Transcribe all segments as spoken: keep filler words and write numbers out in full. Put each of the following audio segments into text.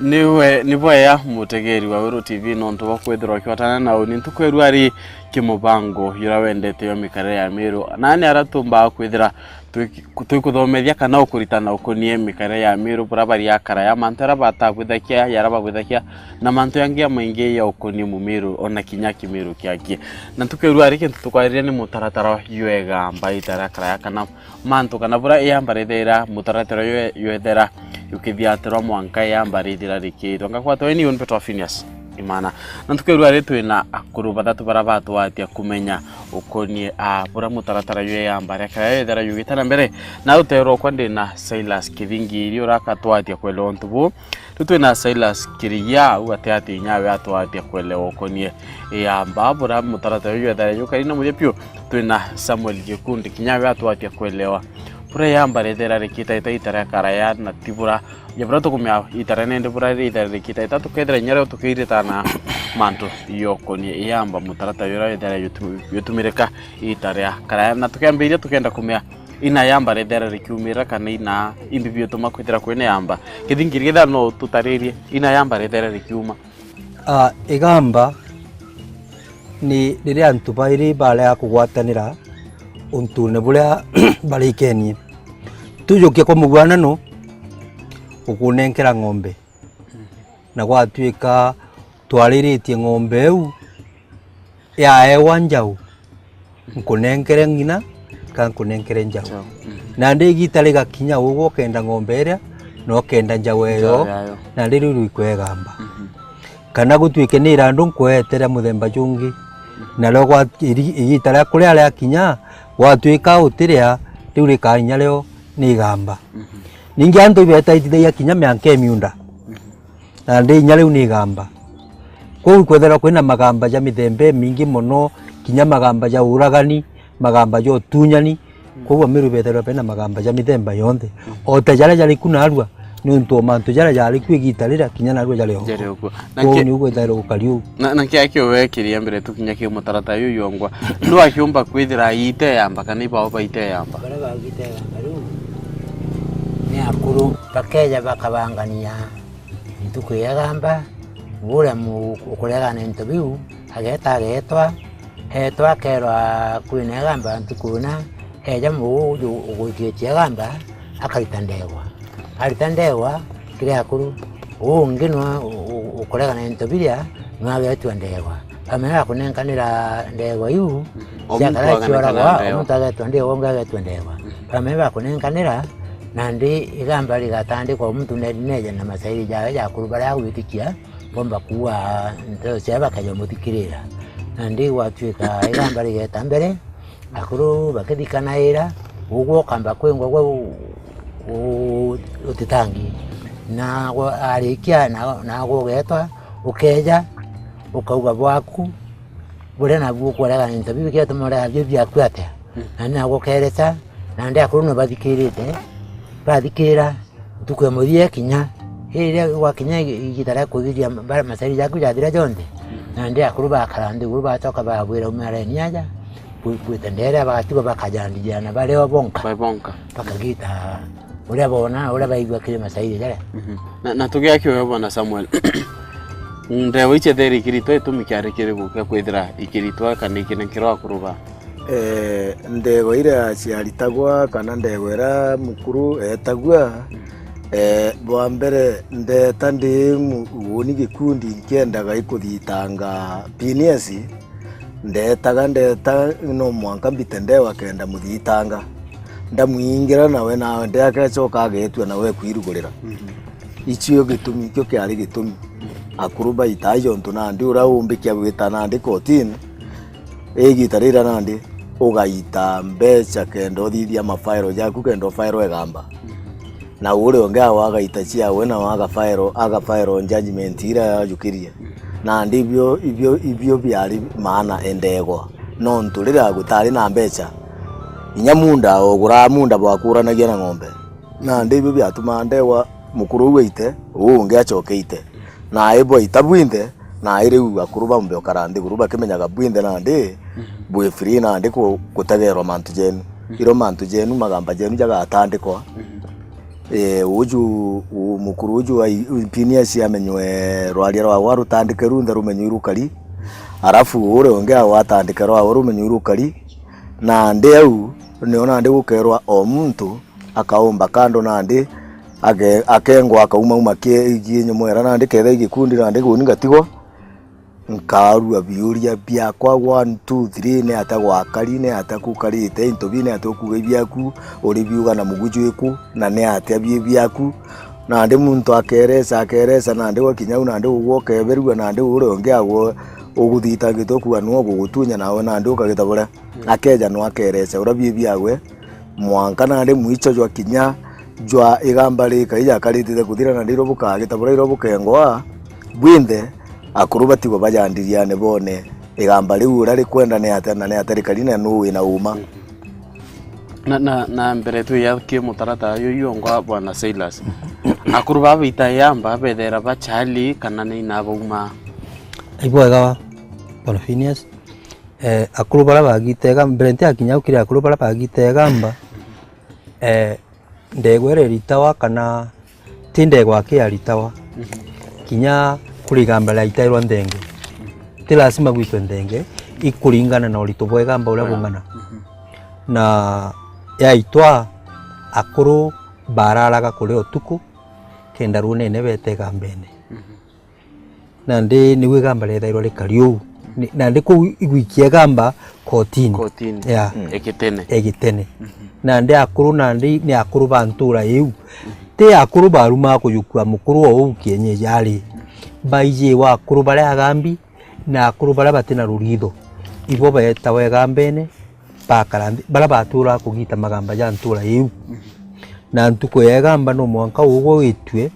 Niwe, ni bwea mutegeri wa Weru T V nontu bwa kwithirwa ukiwatana na uni ntuku ya rua ri kimubango yura wendete yo mikarire ya Miru. Nani ara tumbaa kwithira twiki-, twikuthomethia kana ukuritana ukonie mikarire ya Miru, bura bari akara ya mantu ara batagwithakia, yara bagwithakia, na mantu yangi ya maingi ya ukonie Mumiru, ona kinya Kimiru kiaki. Na ntuku ya rua ri kintu tukwariria ni mutaratara jwega mbaita ara karaya kana mantu kana bura iamba rithira mutaratara jwe-, jwethera jukithiatirwa mwanka iamba rithira rikitwa. Ngakwatwa ini unpetwa Phineas Imana. Na ntuku ya rua ri twina akuru bathatu bara batwatia kumenya ukonie, a, bura mutaratara jwe iamba ria karaya jwethera jugita na mbere. Na uterwa kwa ndina Silas Kithingi iri urakatwatia kwelewa untu bu. Riu twina Silas Kirigia, au ati ati inyawe atwatia kwelewa ukonie iamba, bura mutaratara uyu ethera jukari na muthia piu. Twina Samuel Gikundi, kinya we atwatia kwelewa bura iamba rithera rikita ita ita ria karaya, na ti bura, ya bura tukumea ita ria nende bura rithera rikita ita, tukethira inya rio tukiiritana mantu yokonie iamba mutaratara uria wethera yutu-, yutumirika ita ria karaya, na tukiambiria tukenda kumea ina yamba rithera rikiumira kana ina imbi biutuma kwithira kwina yamba. Kithingiri kethira no tutaririe ina yamba rithera rikiuma. Ah, igamba ni riria antu bairi barega kugwatanira untune buria barikenie. Tujukie kwa mugwanano, ukunenkera ng'ombe, na gwatuika twariritie ng'ombe iu yaewa njau, nkunenkere ng'ina, ka nkunenkere njau. Njau, mhm. Nandi igita rigakinya ugwe ukenda ng'ombe iria, na ukenda njau eyo, Njau yayo. Nandi riu rikwegamba. Mhm. Kana gutuike ni irandu nkuetere muthemba jungi, nario gwa-, iri-, igita ria kuria riakinya, gwatuika utiria, riu rikainya rio ni igamba. Mhm. Ningi antu ibetaitithagia kinya mianka imiunda. Mhm. Nandi inya riu ni igamba. Kwou ikwetherwa kwina magamba ja mithemba imingi mono, kinya magamba ja uragani, magamba ja utunyani. Kwou Amiru ibetherwa bena magamba ja mithemba yonthe. O ta jaria jari ku narua, niuntu o mantu jaria jari ku igita riria, kinya narua jari o. Jari o kuo. Na Kwou ki-, niu gwetherwa gukari uu. Na, na kia kio wekiria mbere tukinya ki mutaratara uyu yongwa, nu akiumba kwithira aite yamba kana ibao baite yamba? Baria bagite yamba riu ni akuru bakeja bakabangania ntuku ya igamba, uria mu-, ukuregana into biu, ageta, agetwa, etwa, akerwa kwina igamba ntuku ina, eja muu uju ugwikitie igamba, akarita ndegwa. Arita ndegwa kiri akuru, uu ungi nwe u-, u-, ukuregana into biria, nwe agetua ndegwa. Bamenya bakunenkanira ndegwa iu, O muntu ciakara aganenkanira cioragwa, ndegwa. O muntu agetwa ndegwa, ungi agetwa ndegwa. Mhm. Bamenya bakunenkanira, nandi igamba rigatandikwa, o muntu ne-, neja na masairi jawe ja akuru baria agwitikia, bomba kuua nteto ciawe bakeja umuthikirira. Nandi gwatuika igamba rigeta mbere, akuru bakithikanaira, ugwe ukamba kwingwa gwe u-, u-, utitangi. Na gwa-, arikia, na, nagwe ugetwa, ukeja, ukauga bwaku, buria nabu ukuregana into biu bigatuma urega bio biaku atia? Mm. Na nagwe ukereca, nandi akuru no bathikirite, bathikira, ntuku ya muthia ikinya, riria gwakinya igi-, igita ria kuthithia ma-, masairi jaku jathira jonthe, nandi akuru bakara nthiguru bacoka babwira, "Ume areni aja, bu-, bwite ndere," bagatigwa bakajandijana bari o bonka. Bai bonka. Bakagita uria bona, uria baigua kiri masairi jaria. Mhm. Na, na tugiakia uyo bwana Samuel, ndewa ici etheri ikiritwa, itumi kiari kiriku kia kwithira ikiritwa kana ikinenkerwa akuru ba? Eh, ndegwa iria ciaritagwa kana ndegwa iria mukuru etagua, eh, bwa mbere ndeta ndi mu-, uuni gikundi nkiendaga ikuthitanga Phineas, ndetaga, ndeta no mwanka mbite ndegwa kenda muthitanga. Ndamwingira nawe, nawe ndeake acoka agetua nawe kwirugurira. Mhm. Icio gitumi, ikio kiari gitumi. Akuru baita jontu nandi uria umbikia gwita nandi kotini, igita riria nandi ugaita mbeca kenda uthithia mafairo jaku, kenda ufairo igamba. Na uria ungi awe agaita ciawe, nawe agafairo, agafairo judgment iria yajukirie. Nandi ibio, ibio, ibio biari maana endegwa. Nontu riria gutari na mbeca, inya munda, uguraa munda bwakuranagia na ng'ombe. Nandi ibio biatumaa ndegwa mukuru uu aite, uu ungi acoke aite. Na ibwaita bwinthe, na iri u akuru baumbe ukara nthiguru bakimenyaga bwinthe nandi, mhm, bwi free nandi ku-, gutegerwa mantu jenu. Mhm. Iro mantu jenu, magamba jenu jagatandikwa. Mhm. Eh, uju, u-, mukuru uju wa i-, u-, Phineas amenywe rwaria rwawe rutandike runthe rumenywe rukari, arafu uria ungi awe atandike rwawe rumenywe rukari, nandi au nio nandi gukerwa o muntu akaumba kando nandi ake-, akengwa akaumauma kie-, kienye mwera nandi ketha igikundi nandi guni ngatigwa. Nkaarua biuria biakwa, one, two, three, ni atia gwakari, ni atia kukarite, into bi ni atia ukuuga ibiaku, uri biuga na mugu jwiku, na ni atia bi biaku? Nandi muntu akereca, akereca, nandi gwakinya au, nandi ugwe ukeberua, nandi uria ungi agwe uguthitangite ukuuga niwe ugugutunya, nawe nandi ukagita buria. Akeja no akereca uria bi biagwe, mwanka nandi mwicho jwa kinya jwa igamba rikai jakaritite kuthira, nandi irio bukagita buria irio bukengwa bwinthe, akuru batigwe bajandiriane bone igamba riu uria rikwenda ni atia na ni atia rikari na nuu wina uma. Na, na, na mbere twija ki mutaratara juju jongwa, Bwana Silas, akuru baba baita igamba bethera bachali kana ni ina bauma? Ibwega, Bwana Phineas. Eh, akuru baria bagite igamba, mbere ntiakinya au kiri akuru baria bagite igamba, eh, ndegwa iria iritawa kana ti ndegwa aki yaritawa. Mhm. Kinya kuri igamba riaitairwa nthenge. Ti lazima gwitwe nthenge, ikuringana na urito bwa igamba uria bung'ana. Mhm. Na yaitwa, akuru bararaga kuria utuku, kenda runene bete igambene. Mhm. Nandi niu igamba riethairwa rikari uu. Ni-, nandi kuu igwikia igamba kotini. Kotini. Ya. Mm. Egitene. Egitene. Mhm. Nandi akuru nandi ni akuru ba ntura iu. Mhm. Ti akuru barumaa kujukua mukuru o uu kienyeji ari. Baiji wa akuru baria agambi na akuru baria batina ruritho. Ibo beetawa igambene, bakara nthi, baria baturaga kugita magamba ja ntura iu. Mhm. Na ntuku ya igamba no mwanka ugwe witue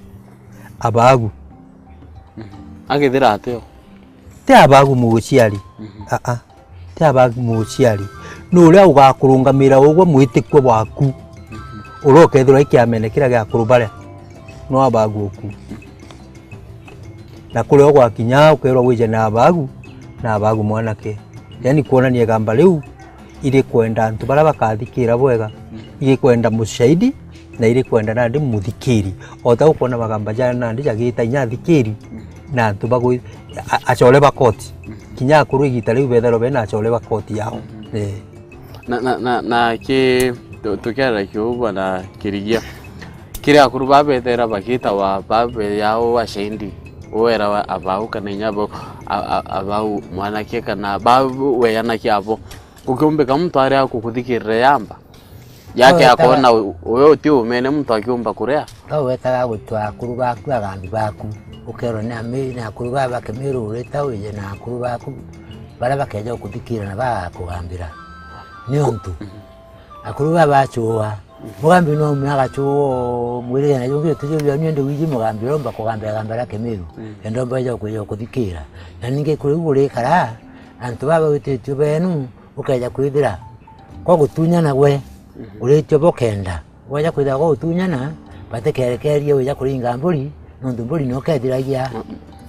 abagu. Mhm. Agithira ateo? Ti abagu muciari. Mhm. Aa. Ti abagu muciari. Ni uria ugakurungamira ugwe mwitikio bwaku. Mhm. Uria ukethirwa i kiamene kiria gia akuru baria. No abagu uku. Na kuria ugwakinya ukerwa wije na abagu, na abagu mwanake. Yani kwonania igamba riu irikwenda antu baria bakathikira bwega, irikwenda mushahidi, na irikwenda nandi muthikiri. O ta ukwona magamba ja nandi jagita inya athikiri, na antu bagwi-, a-, acore ba koti. Kinya akuru igita riu betharwa bena acore ba koti yao. Eh. Na, na, na, na ki, tu-, tukiarira kiu, Bwana Kirigia, kiri akuru babethera bagitawa babe yao ashahidi, uwera wa abau kana inya abo, a-, a-, abau mwanake kana ba-, weyanakia abo. Gukiumbika muntu ari akukuthikirira yamba yake. Wetaga akona u-, uwe uti umene muntu akiumba kuria. Ka wetaga gutwa akuru baku, agambi baku, ukerwa ni ami-, ni akuru baba Kimiru urita wije na akuru baku baria bakeja gukuthikira na bagakugambira. Niuntu akuru baba bacua, mugambi no ume agacua, mwirigana jungi utijubia ni ndi wiji mugambi uromba kugambira gamba ria Kimiru, mm, kenda umba eja kwija gukuthikira. Na ningi kuri u urikara, antu baba wititue benu, ukeja kwithira kwa gutunyana gwe, mhm, uritio bokenda. Waja kwithira gwa gutunyana, batikerekerie wija kuringa mburi, nontu mburi nio kethiragia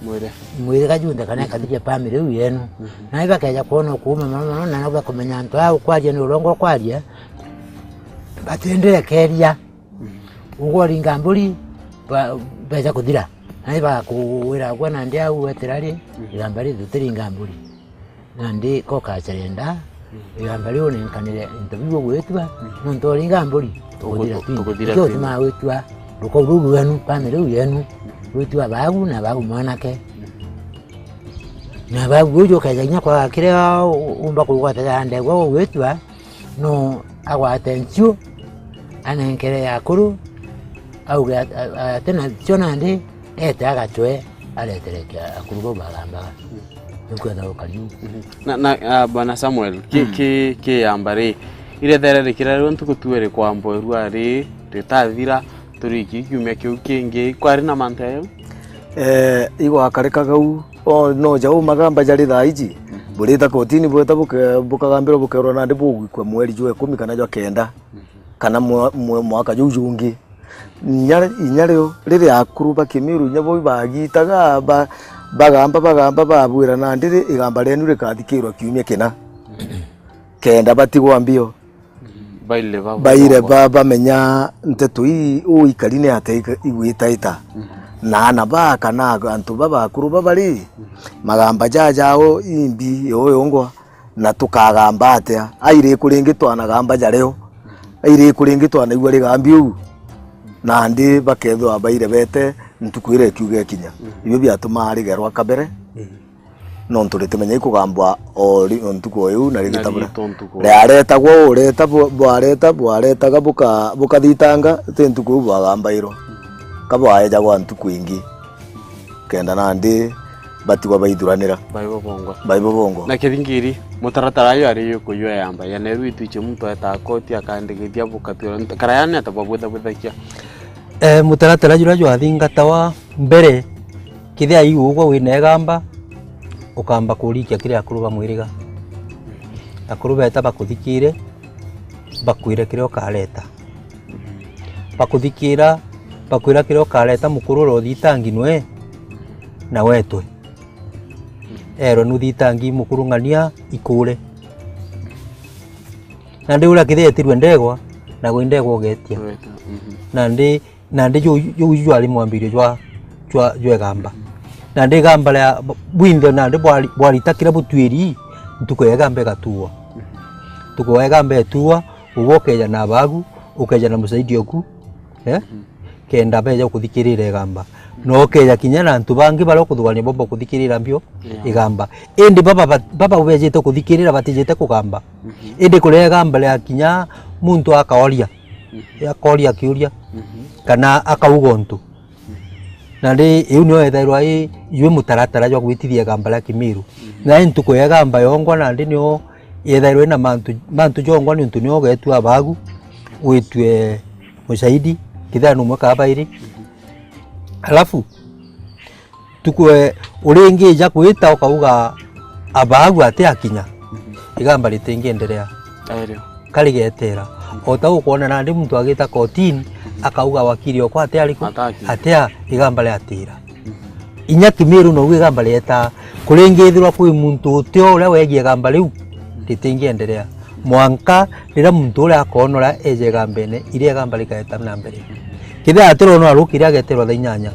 mwiri, mwiri ga junthe kana ikathiria family iu yenu. Mhm. Na ibakeja kwona ukuuma mono mono, na nabo bakumenya antu aa ukwaria ni urongo ukwaria, batienderekeria. Mhm. Ugwe uringa mburi, ba-, beja kuthira. Na ibakuwira gwe nandi au wetira ri, mhm, igamba ri tutiringa mburi. Nandi kokacerenda, mm, igamba riu unenkanire into biu ugwitua, mm, nontu uringa mburi, tukuthira tuku-, twinthe. Tukuthira nikio twinthe. Utumaa witua rukou ruu rwenu, family iu yenu, witua abagu na abagu mwanake. Na abagu uju ukeja kinya kwaga kiria u-, umba kugwatira ndegwa ugwitua, no agwate nchiu, anenkere akuru, auge at-, a-, a-, atina cio nandi, ete agacwe, aretere kia akuru bau bagambaga. Nikwetha ukariu. Mhm. Na, na, ah, Bwana Samuel, ki, mm, ki, ki yamba ri, irethere rikira rio ntuku tuere kwambo irua ri, ritathira, turiki kiumia kiu kingi, kwari na mantu jau? Eh, igwakarikaga u, o, no jau magamba jari thaa iji, mhm, burita kotini bweta buke-, bukagambirwa bukerwa nandi bugwikua mweri jwa ikumi kana jwa kenda, mhm, kana mwa-, mwa-, mwaka juu jungi. Inya, inya rio riria akuru ba Kimiru inya bo bagitaga, ba-, bagamba, bagamba, babwira, nandi ri, igamba rienu rikathikirwa kiumia kina. Kenda batigwa mbio. Baire ba-, baire bongwa. Ba-, bamenya nteto ii, uu ikari ni atia ika-, igwitaita. Mhm. Na ana baa kana antu babakuru baba ri, mhm, magamba jajao imbi yo yongwa, na tukagamba atia? Airi kuringi twanagamba jareo, airi kuringi twanaigua rigambi uu, nandi bakethirwa baire bete ntuku iria ikiuga ikinya. Mhm. Ibio biatumaa rigerwa kabere. Mhm. Nontu ritimenya ikugambwa o ri-, o ntuku o iu na na rigita bura. Riitwa ntuku o iu. Riaretagwa ureta bu-, bwareta, bwaretaga buka-, bukathitanga, ti ntuku iu bwagambairwa. Ka bwaejagwa ntuku ingi. Kenda nandi batigwa baithuranira. Bai bobongwa. Bai bobongwa. Na kithingiri, mutaratara ayo ari yo kuyua yamba. Ya neru itwiche muntu aetaa koti akandikithia bukatua. Kara yani atababwithabwithakia. Eh, mutaratara juria jwathingatawa mbere, kethira iu ugwe wina igamba, ukamba kurikia kiri akuru ba mwiriga. Akuru beeta bakuthikire, bakwire kiria ukareta. Bakuthikira, bakwira kiria ukareta, mukuru uria uthitangi nwe, na wetwe. Erwe nuthitangi mukuru ng'ania ikure. Nandi uria kethira etirwe ndegwa, nawe ndegwa ugetia. Ugetia, mhm. Nandi Nandi ju-, ju-, ju jwari mwambirio jwa, jwa, jwa igamba. Nandi igamba ria bwinthe nandi bwari-, bwarita kiria butwiri, ntuku ya igamba igatuua. Ntuku ya igamba ituua, ugwe ukeja na abagu, ukeja na musaidi oku, eh? Mhm. Kenda beja kuthikirira igamba. Na ukeja kinya na antu bangi baria ukuthugania bomba kuthikirira mbio, yeah, igamba. Indi baba, baba bejite kuthikirira batijite kugamba. Mhm. Indi kuria igamba ria kinya muntu akaoria. Mhm. Akoria kiuria, mhm, kana akauga untu. Mhm. Nandi iu nio yethairwa i, jwi mutaratara jwa gwitithia igamba ria Kimiru. Mhm. Na i ntuku ya igamba yongwa nandi nio yethairwa ina mantu, mantu jongwa niuntu nio ugetua abagu, witue mushahidi, kethira ni umwe kana bairi. Mhm. Alafu, Ntuku e, uringija kwita ukauga, "Abagu ati akinya, mhm, igamba ritingienderea." Aerio. Karigetera. Mhm. O ta ukwona nandi muntu agita kotini, mhm, akauga, "Wakiri okwa ati ariku? Ati akinya. Atia, igamba riatira." Mhm. Inya Kimiru nougu igamba rietaa. Kuringithirwa kwi muntu utio uria wegie igamba riu, ritingienderea. Mwanka riria muntu uria akoona uria eje igambene, iria igamba rikaeta na mbere. Kethira atirona arukire ageterwa thaa inyanya.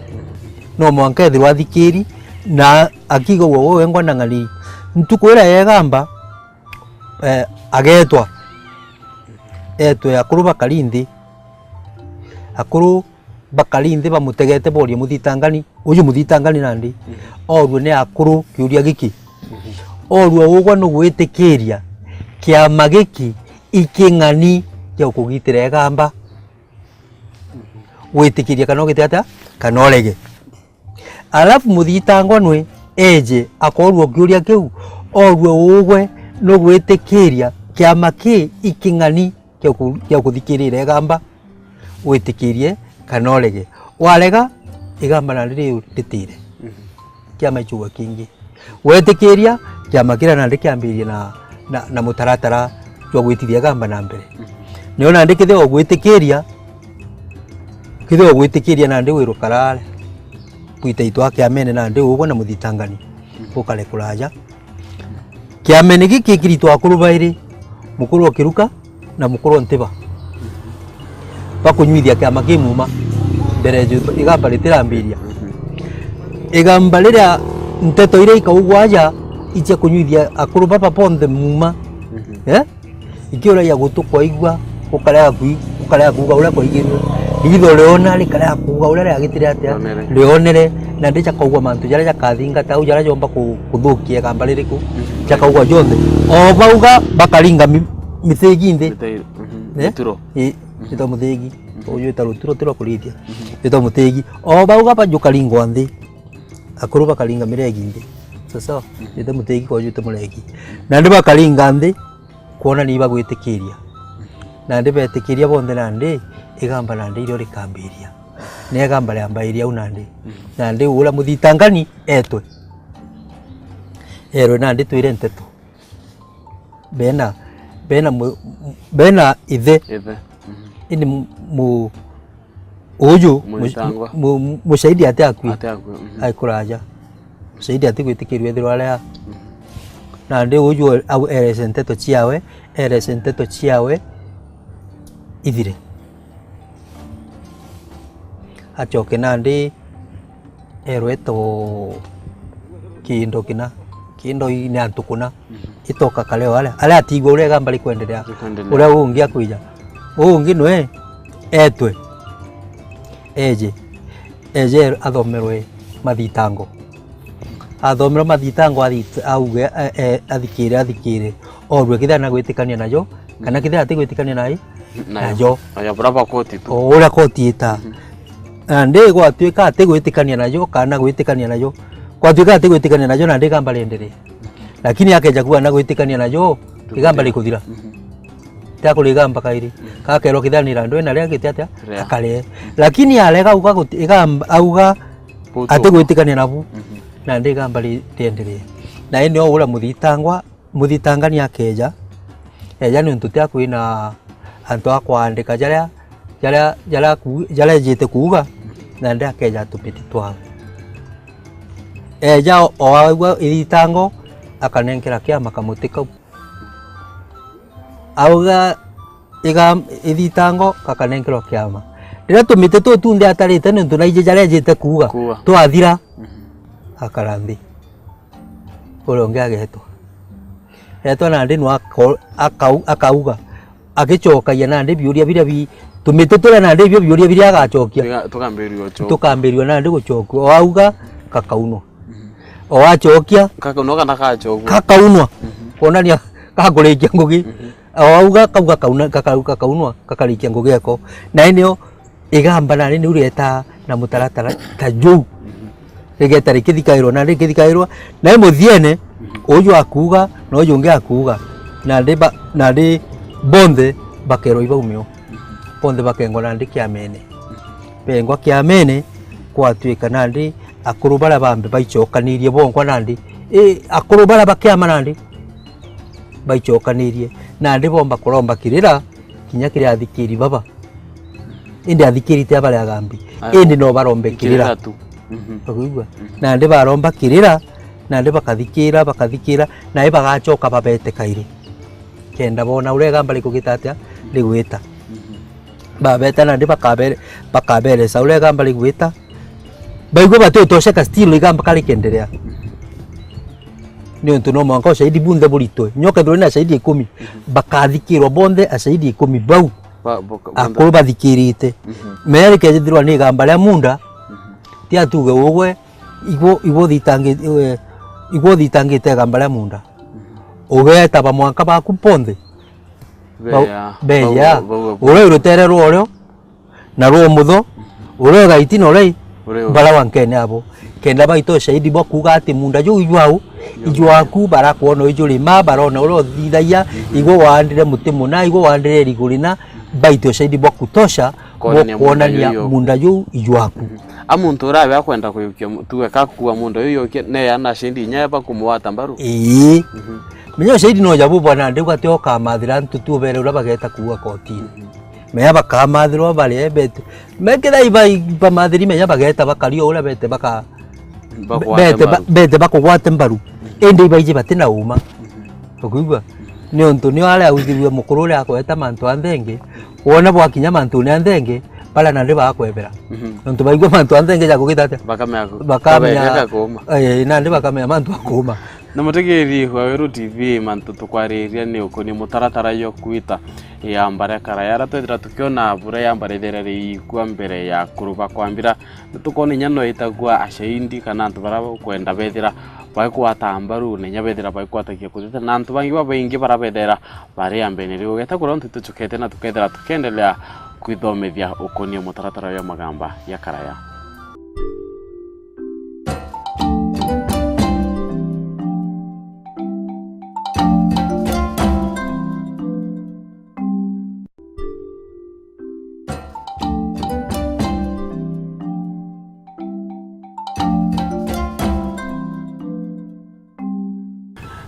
No mwanka ethirwa athikiri, na akiigagua we wengwa na ng'ani. Ntuku iria ya igamba, eh, agetwa. Etwe akuru bakari nthi. Akuru bakari nthi bamutegete borie muthitangani. Uju muthitangani nandi. Mhm. Orue ni akuru kiuria giki. Mhm. Orue ugwe nugwitikiria kiama giki iking'ani kia kugitira igamba? Gwitikiria kana ugite atia? Kana urege. Alafu muthitangwa nwe eje akorua kiuria kiu, orue ugwe nugwitikiria kiama ki iking'ani kia ku-, kia kuthikirira igamba, witikirie kana urege. Warega, igamba nandi riu ritire. Mhm. Kiama ichugwa kingi. Wetikiria, kiama kiria nandi kiambirie na, na, na mutaratara jwa gwitithia igamba na mbere. Mhm. Nio nandi kethira ugwitikiria, kethira ugwitikiria nandi wirukaraare. Bwita itwa kiamene nandi ugwe na muthitangani. Mhm. Bukare kuraja. Kiamene giki kiritwa akuru bairi, mukuru o kiruka na mukuru o ntiba. Bakunyuithia kiama ki muuma mbere ju igamba ritirambiria. Igamba riria nteto iria ikaugwa aja icia kunyuithia akuru baba bonthe muuma. Mhm. Eh? Ikiuragia gutu kwaigua, ukarega kui-, ukarega kuuga uria kwaigirue. Riitho riona rikarega kuuga uria riagitire atia. Rionere. Rionere, na ndicha kaugua mantu jaria jakathingata au jaria jomba ku-, kuthukia igamba ririku. Mhm. Jakaugua jonthe. O bauga bakaringa mi-, mithigi nthi. Mithigi, mhm. Eh? Mithuro. Ii, mhm. Jita muthigi. Mhm. Uyu wita ruturo tiro kurithia. Mhm. Jita muthigi. O bauga bajukaringwa nthi. Akuru bakaringa miregi nthi. Sawa sawa? Mhm. Jita muthigi kwa uju wita muregi. Nandi bakaringa nthi. Kwona ni ibagwitikiria. Nandi betikiria bonthe nandi, igamba nandi irio rikambiria. Ni igamba riambairia au nandi. Mm. Nandi uria muthitangani etwe. Erwe nandi twire nteto. Bena, bena mu-, bena ithe. Ithe. Mhm. Ini mu-, mu-, Uju, mu-, Mwitangwa. Mu-, mushahidi ati akui? Ati akui, mhm. Ai kuraja. Mushahidi ati gwitikirwe ethirwa aria. Mhm. Nandi uju au erese nteto ciawe, erese nteto ciawe, ithire. Acoke nandi erwe to kindo kina, kindo i-, ni antu kuna. Mhm. Itoka kare o aria, aria atigwa uria igamba rikwendelea. Rikwendelea. Uria ungi akwija. Ungi nwe etwe. Eje. Eje athomerwe mathitango. Athomerwe mathitango athi-, auge, e, e, athikire, athikire. Orue kithira na gwitikania najo, kana kithira ati gwitikania nayo. Nayo. Nayo. Nayo, bura ba koti tu. O uria koti ita. Mhm. Nandi gwatuika ati gwitikania nayo, kana gwitikania nayo. Gwatuika ati gwitikania nayo, nandi igamba riendelee. Lakini akeja kuga na gwitikania nayo, igamba rikuthira. Mhm. Tia kurigamba kairi. Mhm. Gakerwo kithira ni irandu ena ria giti atia? Ria. Akare. Lakini arega auga guti-, igamba, auga ati gwitikania nabu. Mhm. Nandi igamba ri-, riendelee. Na ini o uria muthitangwa Muthitangani akeja, eja niuntu tia kwina antu a kwandika jaria, jaria, jaria aku-, jaria ejite kuuga, nandi akeja tumiti twao. Eja o, o aigua ithitango, akanenkera kiama kamuti kau. Auga iga-, ithitango, gakanenkerwa kiama. Riria tumiti tuu tunthe atarite niuntu naiji jaria ejite kuuga, kuuga, twathira, mhm, akara nthi. Uria ungi agetwa. Etwa nandi nwa ako-, akau-, akauga. Agicokagia nandi biuria biria bi-, tumiti turia nandi ibio biuria biria agacokia. Tuga-, tukambirua gucokua. Tukambirua nandi gucokua. O auga, gakaunwa. Mhm. O acokia, gakaunwa kana gacokua. Gakaunwa. Mhm. Kwonania gakurikia ngugi. Mhm. O auga, kau gakauna-, gakau-, gakaunwa, gakarikia ngugi yako. Na inio, igamba nari niu rietaa na mutaratara ta juu. Rigeta rikithikairwa na rikithikairwa, na i muthiene, uju akuuga, na uju ungi akuuga, na ndi ba-, na ndi bonthe bakerwa ibaumio. Bonthe bakengwa nandi kiamene. Bengwa kiamene, gwatuika nandi akuru baria bambe baicokanirie bonkwa nandi, i, akuru baria ba kiama nandi baicokanirie, nandi bomba kuromba kirira, kinya kiri athikiri baba. Indi athikiri ti abaria agambi. Aya, indi no barombe kirira. Kirira tu. Mhm. Ukaigua? Mhm. Nandi baromba kirira, nandi bakathikira, bakathikira, na i bagacoka babete kairi. Kenda bona uria igamba rikugita atia, rigwita. Mhm. Babeta nandi bakabere-, bakaberesa uria igamba rigwita. Baigua batiutosheka, still igamba karikenderea. Mhm. Niuntu no mwanka ushahidi bunthe buritwe. Nyo kethirwa ni ashahidi ikumi, mhm, bakathikirwa bonthe ashahidi ikumi bau. Ba-, bo-, akuru bathikirite. Mhm. Mea rikethirwa ni igamba ria munda, mhm, ti atuge ugwe, igwo, igwo thitangi-, igwe, igwo thitangite igamba ria munda. Mhm. Ugeta bamwanka baku bonthe. Bau-, beya, beya. Bau-, bau-, bau-, uria wi rutere rwa urio, na rwa umutho, uria ugaiti na uria i, uria u- bara wa nkene abo. Kenda baita ushahidi bwa kuuga ati munda juu ijwau, ijwaku, barakwona uju rima, barona uria uthithagia, mhm, igwe waandire muti muna, igwe waandire rigurina, baite ushahidi bwa kutosha, bwa kwonania munda juu ijwaku. Mhm. A muntu uria abe akwenda kuyukia mu-, tuge kakua munda uyu yukie, ne ana ashahidi inya bakumuwata mbaru? Ii. Mhm. Menya ushahidi no jabu bwana, ndigwa ti okamathira antu tu ubere uria bageta kuua kotini. Mhm. Menya bakamathirwa baria bete. Mekethira iba-, bamathiri menya bageta bakaria uria bete baka-, bete ba-, bete bakugwate mbaru. Mhm. Indi ibaiji bati na uma. Mhm. Ukuigua? Mhm. Niuntu nio aria authirue mukuru uria akweta mantu a nthenge, wona bwakinya mantune a nthenge, baria nandi bakwebera. Mhm. Niuntu baigua mantu a nthenge ja kugita atia? Bakamenya ku-, bakamenya, bakamenya kuuma. Eh, nandi bakamenya mantu a kuuma. Na mutegeri wa Weru T V, mantu tukwariria ni ukonie mutaratara yo kwita ya mbare karaya, aria twethira tukiona bura ya mbare ithera riikua mbere ya kuruba kwambira, ni tukona inya no itagua ashahidi kana antu baria ukwenda bethira baikwataa mbaru, na inya bethira baikwatagia kutete, na antu bangi babaingi baria bethera bari ambene riu. Ugeta kuria untu tucukete na tukethira tukiendelea kwithomethia ukonie mutaratara ya magamba ya karaya.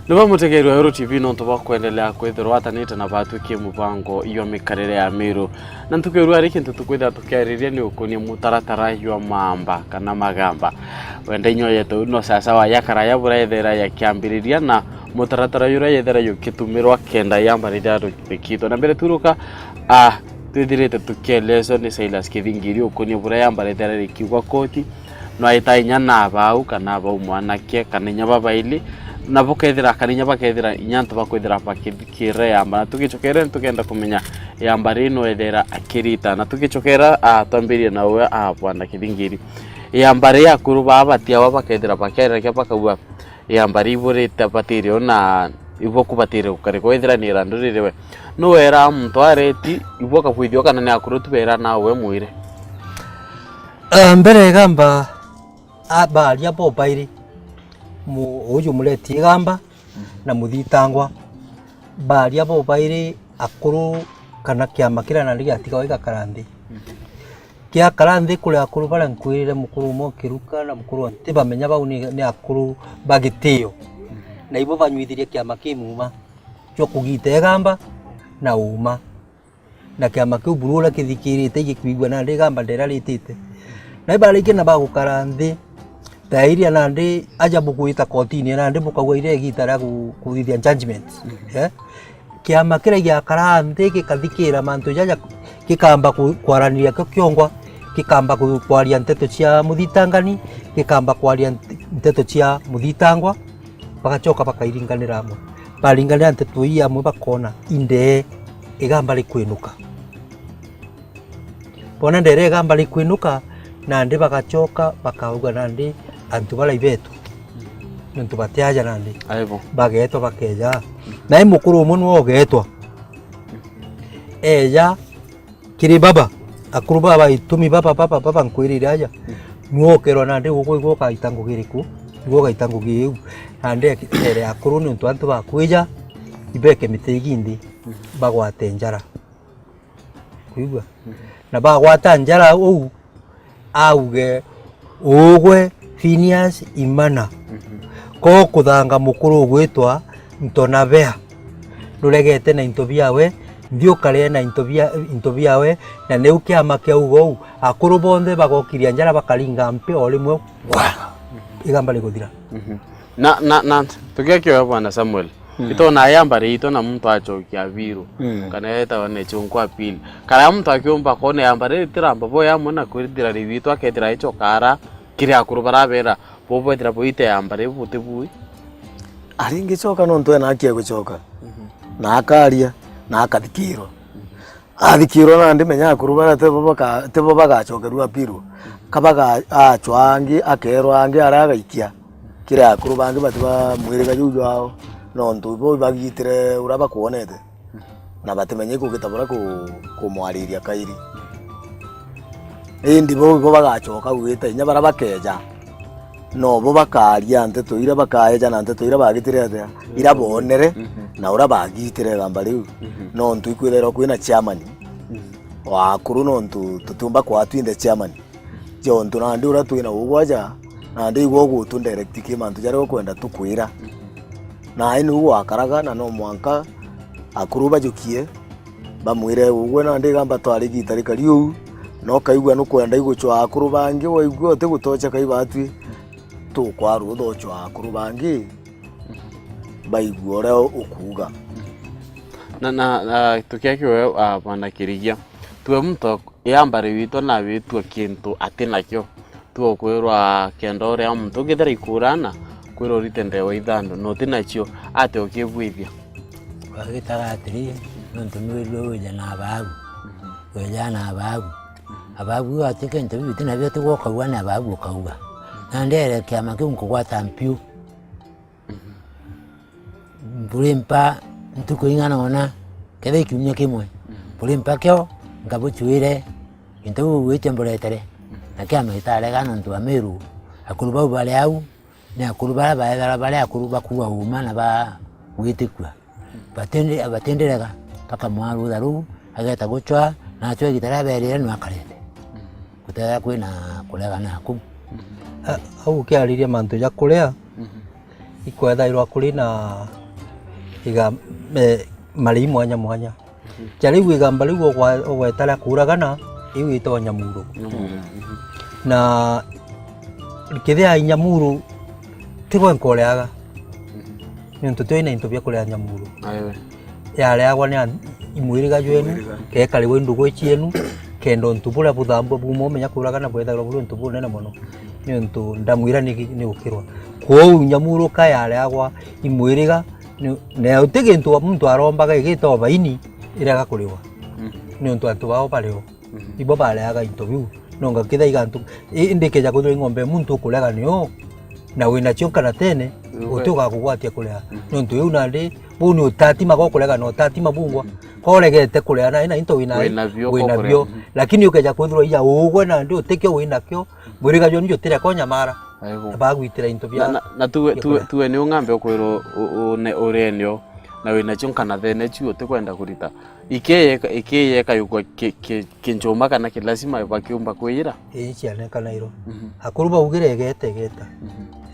Ni bamutegeerua Weru T V nontu bwa kwendelea kwithirwa atanite na batwikie mubango jwa mikarire ya Miru. Na ntuku ya riu ari kintu tukwithira tukiariria ni ukonie mutaratara jwa maamba kana magamba. Wenda inyo yetu no sasawa ya karaya buria yethera yakiambiriria na mutaratara juria yethera jukitumirwa kenda yamba riria rikitwe na mbere turuka, a, Twithirite tukielezwa ni Silas Kithingiri ukunia buria yambara ithera rikiugwa koti, no aita inya na abau kana abau mwanake kana inya babaili, na bukethira kana inya bakethira inya antu bakwithira bakithikirira yamba. Na tugicokera tukenda kumenya yamba ri no ethera akirita, na tugicokera, ah, twambirie na uwe, ah, Bwana Kithingiri. Yamba ri akuru baa batiawa bakethira bakerekia bakauga, yamba ri ibu ritabatire o na ibu kubatire gukarikwa ithira ni irandu riri we. Nu wera muntu areti ibu akakwithio kana ni akuru tu bera na we mwire? Ah, mbere igamba, a, baria bo bairi, mu-, uju mureti igamba na muthitangwa, baria bo bairi akuru kana kiama kiria nandi giatigawa igakara nthi. Giakara nthi kuri akuru baria nkwirire mukuru umwe Kiruka na mukuru wa Nti bamenya bau ni, ni akuru ba gitio. Na ibo banyuithirie kiama kimuma jwa kugita igamba na uma. Na kiama kiu buru uria kithikirite igikwigua nandi igamba ndera ritite. Na ibarikia na bagukara nthi, tairia nandi aja bugwita kotini nandi bukauga ire igita ria ku-, kuthithia judgment. Eh? Kiama kiria giakara nthi gikathikira mantu jaja, gikamba ku-, kwaraniria kio kiongwa, gikamba ku-, kwaria nteto cia muthitangani, gikamba kwaria nte-, nteto cia muthitangwa, bagacoka bakairinganira amwe. Baringanira nteto ii amwe bakona indee igamba rikwinuka. Bona ndere igamba rikwinuka, nandi bagacoka bakauga nandi antu baria ibeetwa, nontu batiaja nandi. Aibo. Bageetwa bakeja. Nae mukuru umwe niwe ugeetwa. Eja kiri baba, akuru baba itumi baba, baba, baba nkwirire aja. Niwe ukerwa nandi ugwe igwe ugaita ngugi iriku, igwe ugaita ngugi iu. Nandi ere akuru nontu antu bakwija, ibeke miti iginthi, bagwate njara. Kwigua? Na bagwata njara uu, auge, ugwe Phineas Imana, ko kuthanga mukuru ugwitwa Ntona Bea, nuregete na into biawe, nthi ukarie na into bia, into biawe, na niu kiama kiauga uu, akuru bonthe bagokiria njara bakaringa mpi o rimwe, wa! Igamba riguthira. Na, na, na, tugiakioya Bwana Samuel, itona yamba riitwa na muntu acokia abiru, kana etawa ni chunku apili. Kana muntu akiumba kona yamba riri tiramba bo yamwe na kwithira riitwa akethira icho kara kiri akuru barabera, bo bwethira buite yamba riu buti bui. Aringicoka nontu ena haki ya gucoka. Na akaria, na akathikirwa. Athikirwa nandi menya akuru baria tibo baka-, tibo bagacokerua appeal. Ka baga-, acwa angi, akerwa angi aria agaikia. Kiri akuru bangi batibamwiriga juu jwao, nontu bo ibagitire uria bakwonete. Na batimenya ikugita buria ku-, kumwariria kairi. Indi bo ibo bagacoka gwita inya baria bakeja. Nobo bakaria nteto iria bakaeja na nteto iria bagitire atia, iria boonere, na uria bagitire igamba riu. Nontu ikwithirwa kwina chairman wa akuru, nontu tutiumba kwaa twinthe chairman. Jontu nandi uria twina ugwaja, nandi igwe ugutu direct ki mantu jaria ukwenda tukwira. Nae niu gwakaraga, na no mwanka akuru bajukie, bamwire, ugwe nandi igamba twari igita rikari uu, na ukaigua nukwenda igucwaa akuru bangi, waigua utigutocha kai batwi, tukwarutha uchwaa akuru bangi, baigua uria ukuuga. Na, na, na tukiakiwe, ah, Bwana Kirigia, twe muntu yamba riwitwa na witua kintu ati nakio. Tu ukwirwa kenda uria muntu ungithira ikurana, kwirwa urite ndewa ithandu, na uti nacio, ati ukibwithia. Wagitaga atiri, nontu nwirue wija na ababu. Wija na ababu. Ababu ati kintu biu ti nabio tigwe ukauga ni ababu ukauga. Na ndere kiama kiu nkugwata mpiu. Mburimpa ntuku ing'ana ona, kethira kiumia kimwe. Mburimpa kio, nkabucwire, into biu gwite mburetere. Na kiama gitarega nontu bwa Miru, akuru bau bari au, ni akuru baria baethera bari akuru bakuua uuma na ba gwitikua. Batindi-, batindirega, bakamwaa rutha ruu, ageta gucwa, na acwa igita riria berire niwe akarete. Gutethera kwina kuregana kuu. A-, au ukiariria mantu ja kuria, ikwethairwa kuri na iga-, eh, marii mwanya mwanya. Ja riu igamba riu ugwa-, ugweta ria kuuragana, iu itagwa nyamuru. Na kithia i nyamuru, tigwe nkoreaga. Niuntu twina into bia kuria nyamuru. Aiwe. yareagwa ni an-, i mwiriga jwenu, imwiriga, kekarigwa i ndugu cienu, kenda untu buria buthambua buma umenya kuuragana bwethagirwa buri untu bunene mono. Ni untu ndamwira ni, ni gukirwa. Kwou nyamuruka yareagwa i mwiriga, ni, na uti gintu muntu arombaga igita o baini irega kurigwa. Mm. Ni untu antu bao bario. Mhm. Ibo bareaga into biu. No ngakitha iga antu, i-, indi ikeja kwithirwa i ng'ombe ya muntu ukurega nio, na wina cio nkanatene, uti ugakugwatia kurea. Mhm. Nontu iu nandi, buu ni utatima gokurega na utatima bungwa. Mhm. Koregete kurea na ina into wina, wina bio, wina bio. Mhm. Lakini ukeja kwithirwa iya ugwe nandi utikio wina kio, mwiriga jwenu jutireka unyamara. Aigu. Bagwitira into bia, na, na, na tuwe, bia tuwe, kurea. Tuwe ni ung'ambe ukwirwo u-, une-, urenio, na wina cio nkanathene ciu utikwenda kurita. Ikeyeka, ikeyeka yukwa ki, ki, kinchuma kana ki lazima bakiumba kwiyira? Ii, cianenkanirwo. Mhm. Akuru baugire, "Egeta, egeta." Mhm.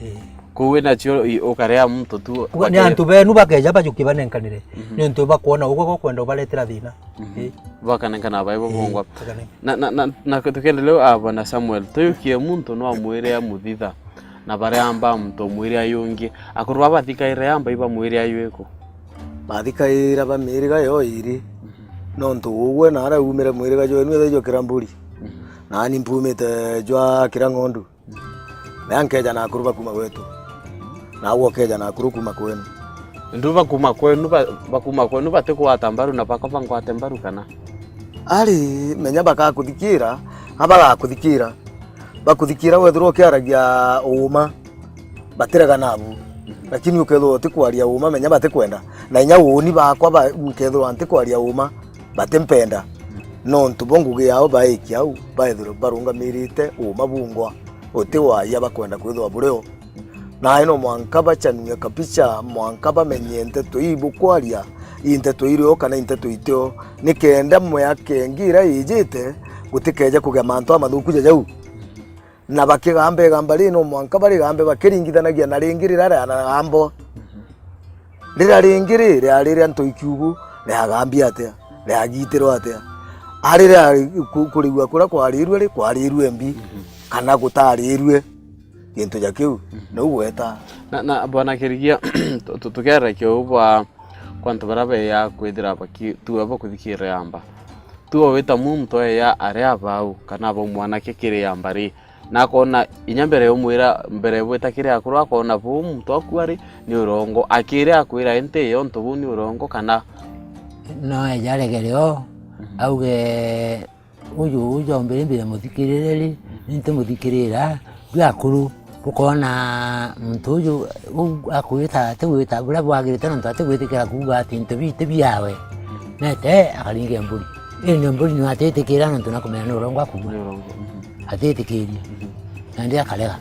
Ii. Kuu wina cio i, ukarea muntu tu. Kuga ni antu benu bakeja bajuki banenkanire. Mhm. Ni untu bakwona ugwe gokwenda ubaretera thina. Mhm. Ii. Bakanenkana baibo bongwa. Ii, bakanenka. Na, na, na, na tukiendelea, ah, Bwana Samuel, tuyukie muntu no amwire amuthitha, na baria amba muntu omwire ayungi. Akuru baba bathikaire amba ibamwire aywiku? Bathikaira ba miiriga yo iiri, nontu ugwe naara uumire mwiriga jwenu ethejwa kira mburi, naani mpuumite jwa kira ng'ondu. Na nkeja na akuru ba kuuma gwetu, naagwe ukeja na akuru kuuma kwenu. Ndu ba kuuma kwenu, ba, ba kuuma kwenu batikugwata mbaru na bakwa bangwate mbaru kana? Ari, menya bakakuthikira, a bagakuthikira. Bakuthikira wethirwa ukiaragia uuma, batirega nabu. Lakini ukethirwa utikwaria uuma, menya batikwenda. Na inya uuni bakwa ba, nkethirwa ntikwaria uuma, batimpenda. Nontu bo ngugi yao baiki au, baethirwe barungamirite uuma bungwa, uti waia bakwenda kwithirwa buri o. Nae no mwanka bachanue kabicha, mwanka bamenye nteto ii bukwaria, i nteto irio kana i nteto itio, nikenda miaka ingi iria ijite gutikeje kugia mantu amathuku ja jau. Na bakigamba igamba rii, no mwanka barigambe bakiringithanagia na ringi riria rianagambwa. Riria ringi ri, riari ria ntoi kiugu, riagambia atia? Riagitirwa atia? Ari ria ku-, kurigua kuria kwarirue ri, kwarirue mbi, kana gutarirue gintu ja kiu, niu gweta. Na, na Bwana Kirigia, tu-, tu-, tukiarekia uu bwa, kwa antu baria beya kwithira baki-, tuwe bo kuthikirira yamba. Tuwe wita muntu eya aria abau, kana aba mwanake kiri yamba ri, na akona inya mbere yumwira, mbere bwita kiri akuru, akona buu muntu aku ari ni urongo. Akiri akwira, "Inti yo untu buu ni urongo," kana? No eja aregere o, auge, "Uju, uju ombire mbire muthikirire ri, ni ntimuthikirira, bwi akuru, bukoona muntu uju, uu akwita, atigwita buria bwagirite, nontu atigwitikira kuuga ati into bii ti biawe." Nete akaringe mburi. Indi mburi niwe atitikira, nontu nakumenya ni urongo akuuga. Ni urongo, mhm. Atitikiria. Mhm. Nandi akarega.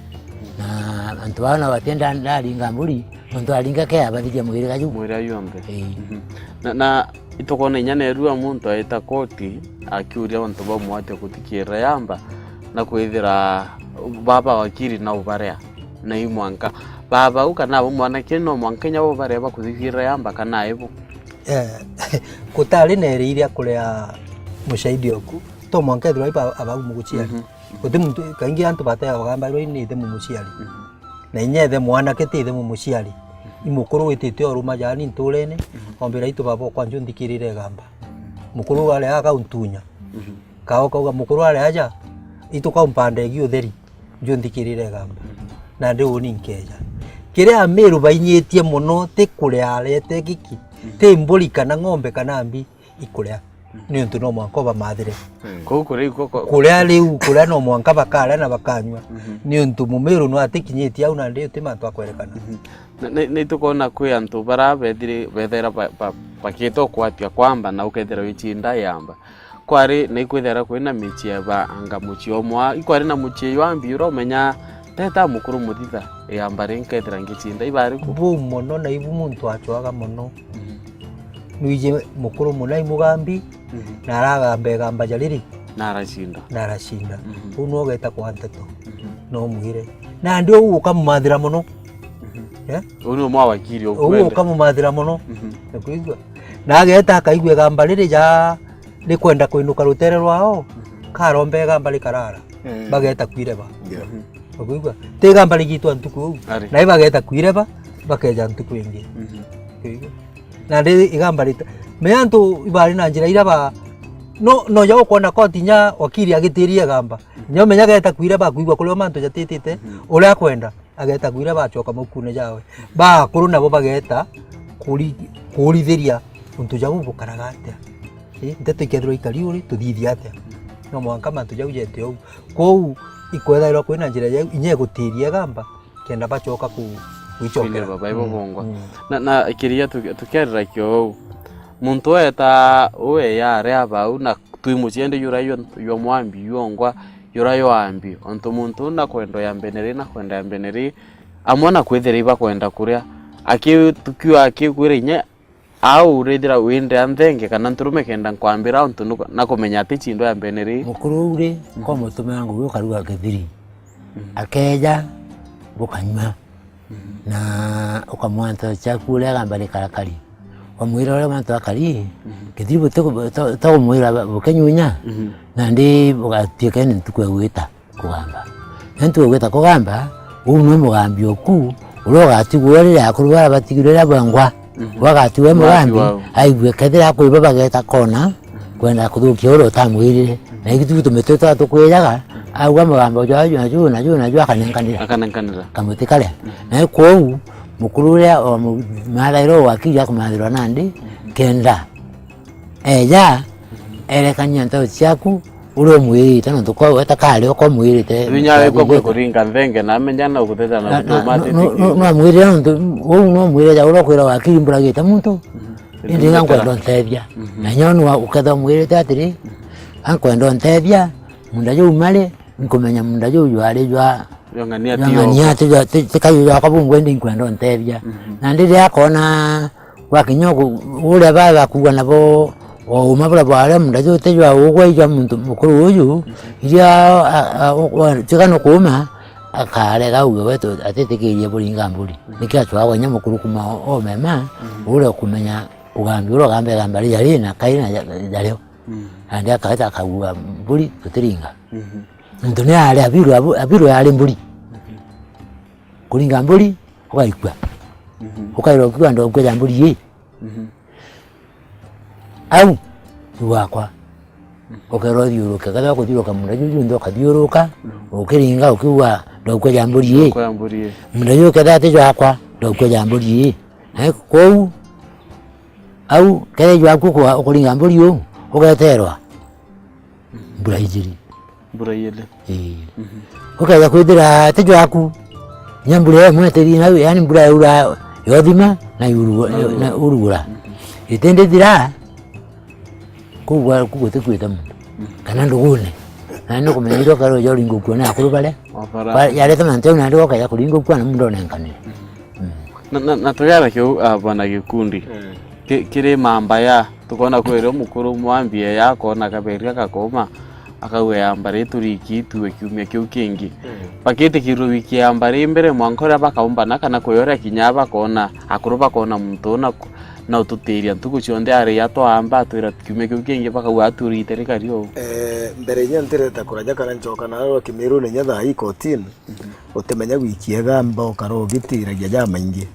Na antu baa nabo batienda ndaringa mburi, nontu aringa ke abathiria mwiriga juu. Mwiriga junthe. Ii. Mhm. Na, na itukona inya neru a muntu aita koti akiuria antu bamwe atia kuthikirira yamba, na kwithira baba wakiri na ubaria na i mwanka. Baba u kana abo mwanake no mwanka inya bo baria bakuthikirira yamba kana aibu? Eh, gutari na iria iria kuria mushahidi oku, to mwanka ethirwa iba abau muguciari. Mhm. Guti muntu, kaingi antu bateaga bagambairwa ni ithe mumuciari. Mhm. Na inya ithe mwanake ti ithe mumuciari. Mhm. I mukuru witite o ruma jaani nturene, mhm, ombira itu baba okwa nju nthikirire igamba. Mukuru ari aga untunya. Mhm. Kao kauga, "Mukuru ari aja, itu kaumpanda igi utheri, nju nthikirire igamba." Mhm. Nandi uni nkeja. Kiria Amiru bainyitie mono ti kuria arete giki, mhm, ti mburi kana ng'ombe kana mbi, ikuria. Niuntu no mwanka ubamathire. Mm. Kuu kuria ikuo ko- Kuria riu, kuria no mwanka bakaria na bakanyua. Mhm. Niuntu Mumiru no atikinyitie au nandi uti mantu akwerekana. Mhm. Na, ni, ni tukona kwi antu bara bethire, bethaira ba, ba, bakite ukwatia kwamba na ukethira wicinda yamba. Kwari na ikwithira kwina michie ba anga muchie omwa. Ikwari na muchie ywa mbi ura umenya teta mukuru muthitha yamba ri nkethira ngicinda ibari ku. Bu mono na ibu muntu achwaga mono. Mhm. Nwiji mukuru muna i mugambi, mhm, na aragamba igamba ja riri. Na aracinda. Na aracinda. Mhm. Uu niwe ugeta kwa nteto. Mhm. No mwire. Nandi uu ukamumathira mono. Mhm. Eh? Uu ni umwe wa wakiri. Uu ukwenda. Ukamumathira mono. Mhm. Nukwigua? Na ageta akaigua igamba riri ja rikwenda kwinuka rutere rwao, mhm, karomba igamba rikarara. Mm. Bageta kwireba. Yeah. Mhm. Ukwigua? Ti igamba rigitwa ntuku uu. Ari. Na ibageta kwireba, bakeja ntuku ingi. Mhm. Ukwigua? Nandi igamba rita-, Menya antu ibari na njira iria ba, no, no ja ukwona koti inya wakiri agitiria igamba. Inya umenya geta kwira bakwigua kuria mantu jatitite, uria akwenda, ageta kwira bacoka maukune jawe. Bakuru nabo bageta kuri-, kurithiria untu jau bukaraga atia. Ii, nteto ikethirwa ikari uri, tuthithia atia? No mwanka mantu jau jete ou. Kwou, ikwethairwa kwina njira jau, inya igutiria igamba, kenda bacoka ku-, kwicokera. Kwinirwa bai bo bongwa. Mm. Na, na kiria tu-, tukiarira kio uu, muntu weta uwe yare abau na twi muciende yura yo, yo mwambi yongwa, yura yo ambi. Ontu muntu uu na kwenda ya mbeneri, na kwenda ya mbeneri, amwe na kwithira ibakwenda kuria. Aki-, tukiwa akikwira inya, au urithira windea nthenge kana nturume kenda nkwambira untu nuko-, na kumenya ati chindo ya mbeneri. Mukuru uu ri, kwa mutumira ngugi ukaruga kithiri. Akeja, bukanyua. Na ukamwanta chaku uria agamba rikarakari. Wamwira uria mantu akari, kithiri buti-, to-, to kumwira bukenyunya, nandi bugatuika ni ntuku ya gwita kugamba. Na ntuku ya gwita kugamba, uu nwe mugambi oku, uria ugatigwa riria akuru bara batigirwe riria bwengwa. Wagatigwa e mugambi, wao. Aigue kethira akwiba bageta kona, kwenda kuthukia uria utamwirire. Na ithuĩ tumitwe twa tukwijaga, auga mugambo jwa juu na juu na juu na juu akanenkanira. Akanenkanira. Kamuti karia. Na kwou, mukuru uria o mu-, mathairwo wakiri akumathirwa nandi, kenda eja, erekania nteto ciaku, uria umwirite, nontu kwa weta kari uko umwirite. Binya wikwa kwi kuringa nthenge, na amenya na ugutheta na, na, na, gutuma no, no, no, no, amwirire nontu, uu no mwire ja uria ukwira wakiri mburagite muntu. Indi nga nkwenda untethia. Na nyo nwa ukethwa mwirite atiri, ankwenda untethia, munda juu mari, nkumenya munda juu jwari jwa, jwa ng'ania ti jwa ng'ania, jwa, ti, ti kayu jwakwa bungwe, indi nkwenda untethia. Na ndi riria akona gwakinya uku, uria baba kuuga nabo, o uma buria bwari munda juu ti jwa ugwe, ijwa muntu mukuru uyu, iria, a, a, u-, wa, tiga no kuuma, akarega uge wetu atitikirie buringa mburi. Niki acwagwa inya mukuru kuma o, o mema, uria ukumenya ugambi uria ugamba igamba riria ri na kai na ja-, jario. Nandi akaeta akagua mburi tutiringa. Nontu ni ari abiru, abu-, abiru yari mburi. Kuringa mburi, ugaikua. Ukairwa ukiuga ndokua ja mburi ii. Au, ti wakwa. Ukerwa uthiuruke, kethira kuthiuruka munda juu junthe ukathiuruka, ukiringa ukiuga ndokua ja mburi ii. Ndokua ja mburi ii. Munda juu kethira ti jwakwa, ndokua ja mburi ii. Na kwou, au, kethira jwaku kwa-, ukuringa mburi uu, ugeterwa mbura ijiri. Mbura ijiri. Ii. Ukeja kwithira ti jwaku, inya mbura imwe itiri nau, yani mbura yaura yothima na yuru-, na urugura. Itindithira, kuu gwa-, kuu gutikuite muntu. Kana ndugune. Na nukumenya irio karo ja uringukua na akuru baria. Ba-, yareta mantu jau nandi gokeja kuringukua na muntu onenkanire. Na, na, na tugera kiu, ah, bwana Gikundi. Ki-, kiri mamba ya, tukona kwiri mukuru mwambie ya akona kaberia gakoma, akauga ya mbari turiki itue kiumia kiu kingi. Bakitikirwe wiki ya mbari mbere mwanka uria bakaumbana kana kuyoria kinya bakona, akuru bakona muntu una ku-, na ututiria ntuku cionthe ari atwamba atwira kiumia kiu kingi bakauga aturite rikari uu. Eh, mbere inya ntireta kuraja kana ncoka narua Kimiruni inya thaa ii kotini. Utimenya gwikia igamba ukara ugitiragia jamaingi.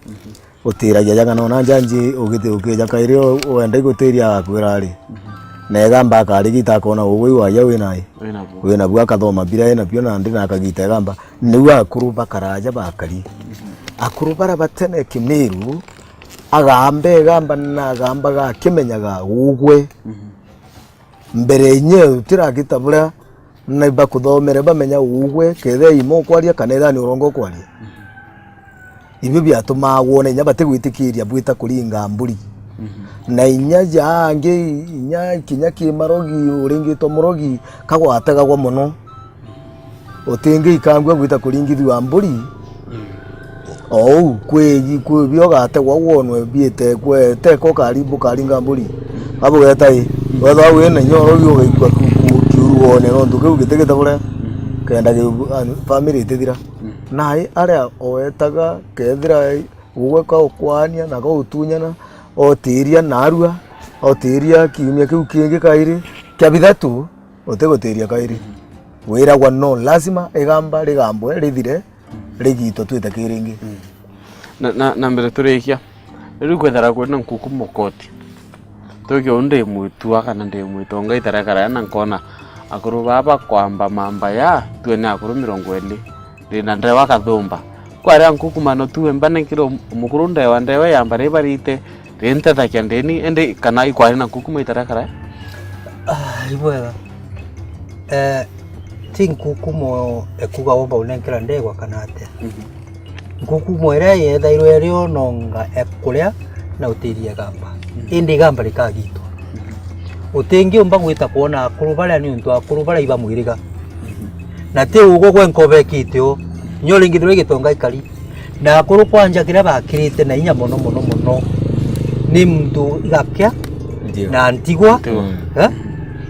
Utiragia jaga nona njanji ugiti-, ukija kairi u-, wenda igutiria agakwira ari. Na igamba akarigita akona ugwe iwaja winayo. Winabu. Winabu akathoma bira enabio nandi na akagita igamba. Niu akuru bakaraja bakari. Akuru bara batene Kimiru, agamba igamba na agamba gakimenyaga ugwe. Mbere inye utiragita buria na ibakuthomere bamenya ugwe, kethira imo ukwaria kana ethira ni urongo ukwaria. Ibio biatumaa wone inya batigwitikiria bwita kuringa mburi. Na inya ja angi, inya kinya ki marogi, uringitwa murogi, kagwategagwa muno. Utingiikangua gwita kuringithua mburi. Ou kwi, kwi bio ugategwa wonwe biite kwe, teko kari bukaringa mburi. Abugeta i, wethwa wina inya urogi ugaikua ku-, ku-, kiuru wone nontu kiu gitigite buria. Kenda ki-, ani, family itithira. Nai aria owetaga kethira ugwe ka ukwania na ka utunyana, otiria narua, otiria kiumia kiu kingi kairi, kia bithatu, utigutiria kairi. Wiragwa no lazima igamba rigambwe rithire, rigitwe twite ki ringi. Na, na, na mbere turikia, riu kwethira kwina nkuku mukoti, Tuge uu ndi mwitua kana ndi mwitonga itarekara na nkona akuru baa bakwamba mamba ya tuene akuru mirongo iri, ndi na ndewa kathumba. Kwaria nkukumano tuwe mbanenkire mukuru ndewa, ndewa yamba ribarite, rintethakia ndini, indi kana ikwari na nkukumo itarekara? Ah, ibwega. Eh, ti nkukumo ekuga womba unenkera ndegwa kana atia. Mhm. Nkukumo iria yethairwe iri o nonga ekuria na utiria igamba. Mhm. Indi igamba rikagitwa. Mhm. Utingiumba gwita kwona akuru baria niuntu akuru baria iba mwiriga. Mhm. Na ti ugo gwenka ubekite o. Nyo ringi ndure gitonga ikari. Na akuru kwanja kiria bakirite na inya mono, mono, mono, ni muntu igakia Ndio. na ntigwa, Ntigwa. Mm. eh?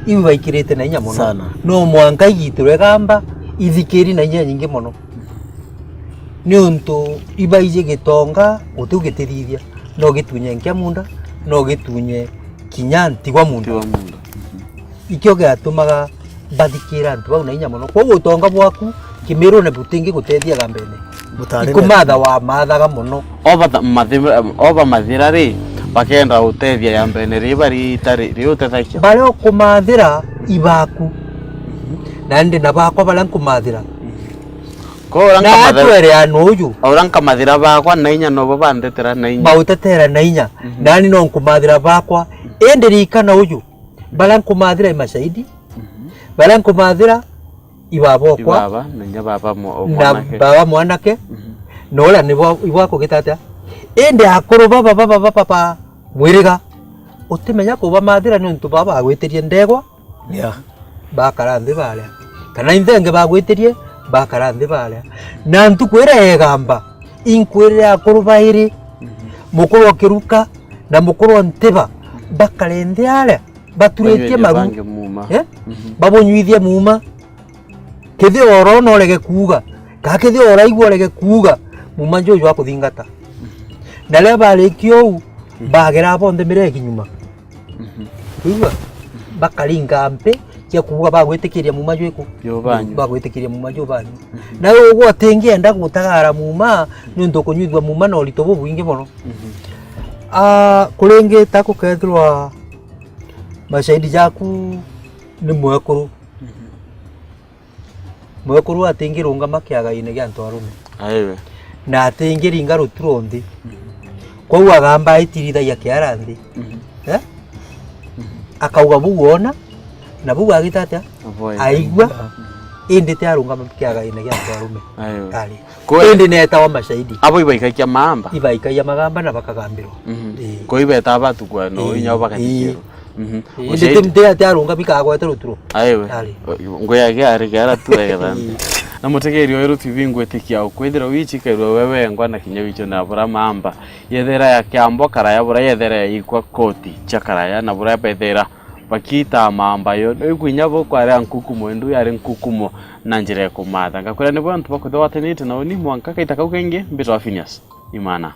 Iu baikirite na inya mono. Sana. No mwanka igitirwe gamba, ithikiri na inya nyingi mono. Niuntu ibaiji gitonga, guti ugitithithia. No gitunye nkia munda, no gitunye kinya ntigwa munda. Ntigwa munda. Ikio giatumaga bathikira antu bau na inya mono. Kwou utonga bwaku kimirune butingi gutethia gambene. Butari Ikumatha wa mathaga mono. Oba tha-, mathi-, oba mathira ri, bakenda utethia ya mbene ri bari itari ri utethagia. Baria ukumathira ibaku. Na ndi na bakwa baria nkumathira. Ko ura Na nkamathira, atwere anu uju. Ura nkamathira bakwa na inya nobo bandetera na inya. Bautetera na inya. Mhm. Nani no nkumathira bakwa. Indi ririkana uju. Baria nkumathira i mashahidi. Mhm. Baria nkumathira i baba okwa. I baba, na inya baba mwa-, o na mwanake. Baba mwanake. Mhm. Na uria nibo, ibo akugita atia? Indi akuru baba, baba, baba, baba, mwiriga. Utimenya kubamathira niuntu baba bagwitirie ndegwa. Yeah. Bakara nthi baria. Kana inthenge bagwitirie, bakara nthi baria. Na ntuku iria egamba, inkwirire akuru bairi, Mhm. mukuru o Kiruka na mukuru o Ntiba, bakare nthi aria, baturitie Banywe maru. Bangi muma. Eh? Mhm. Babunywithie muma. Kethira oro no urege kuuga, kana kethira uraigua urege kuuga, muma juju akuthingata. Na riria barikia uu, Mhm. bagera bonthe miregi nyuma. Mhm. Kwigua? Bakaringa mpi cia kuuga bagwitikiria muma jwiku? Jubanyu. Bagwitikiria muma jubanyu. Mhm. Na ugwe utingienda gutagara muma, niuntu ukunyuithua muma na urito bubwingi mono. Mhm. Ah, kuringita gukethirwa mashahidi jaku ni mwekuru. Mhm. Mwekuru atingirungama kiagaine gia antu arume. Aiwe. Na atingiringa ruturo nthi. Mhm. Kwou agamba aitirithagia kiara nthi. Mhm. Eh? Mhm. Akauga buu oona, na buu agita atia? Avoid. Aigua, Mhm. indi ti arungama kiagaine gia antu arume. Aiwe. Ari. Kwe- Indi neetawa mashahidi. Abo ibaikagia maamba? Ibaikagia magamba na bakagambirwa. Mhm. Ii. Kwe ibetaa batukua no Ii. inya bakathikirwa. Ii. Mhm. Indi Ushahidi. Ti, ti, ti arunga bikagwete ruturo. Aiwe. Ari. Ngwe yake ari kiara tu egetha nthi. Na mutegeri wa Iru T V ngwitikia ukwithirwa wichikairwe we wengwa na kinya wicho na bura maamba. Yethera ya kiambo karaya bura yethera ya ikwa koti cha karaya na bura bethera bakiita maamba yo. No ikwinya bo kwaria nkukumo, indu yari nkukumo na njira ya kumatha. Ngakwira nibo antu bakwithirwa watanite na uni mwanka kaita kau kengi, mbitwa Phineas Imana.